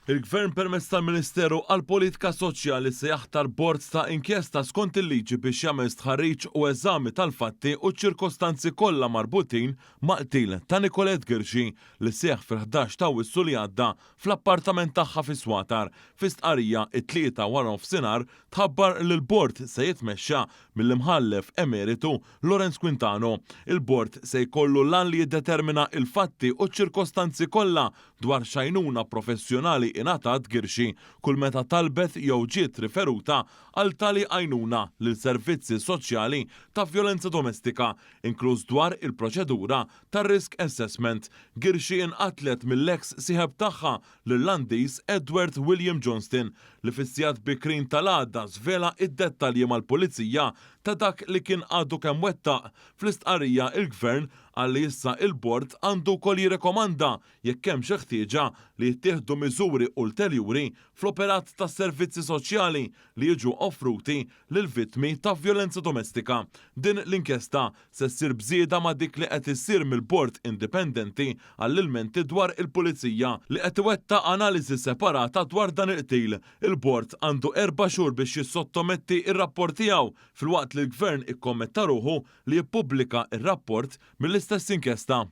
Il-Gvern permezz tal-Ministeru għall-Politika Soċjali se jaħtar bord ta' inkjesta skont il-liġi biex jagħmel stħarriġ u eżami tal-fatti u ċ-ċirkostanzi kollha marbutin mal-qtil ta' Nicolette Ghirxi li seħħ fil-11 ta' Awwissu li għadda fl-appartament tagħha fi Swatar. Fi stqarrija it-Tlieta waranofsinhar tħabbar li l-bord se jitmexxa mill-Imħallef Emeritu Lawrence Quintano. Il-bord se jkollu l-għan li jiddetermina l-fatti u ċ-ċirkostanzi kollha dwar x'għajnuna professjonali ingħatat Ghirxi kull meta talbet jew ġiet riferuta għal tali għajnuna lil servizzi soċjali ta' vjolenza domestika, inkluż dwar il-proċedura ta' risk assessment. Ghirxi inqatlet mill-eks sieħeb tagħha, l-Irlandiż Edward William Johnston, li fis-sigħat bikrin tal-għada żvela d-dettalji mal-Pulizija ta' dak li kien għadu kemm wettaq. Fl-istqarrija il-Gvern qal li issa il-Bord għandu wkoll jirrekomanda jekk hemm xi ħtieġa li jittieħdu miżuri ulterjuri fl-operat tas-servizzi soċjali li jiġu offruti lill-vittmi ta' vjolenza domestika. Din l-inkjesta se ssir b'żieda ma' dik li qed issir mill-Bord Indipendenti għall-Ilmenti dwar il-Pulizija li qed iwettaq analiżi separata dwar dan il-qtil. Il-Bord għandu erba' xhur biex jissottometti r-rapport tiegħu filwaqt li l-Gvern ikkommetta ruħu li jippubblika r-rapport mill-istess inkjesta.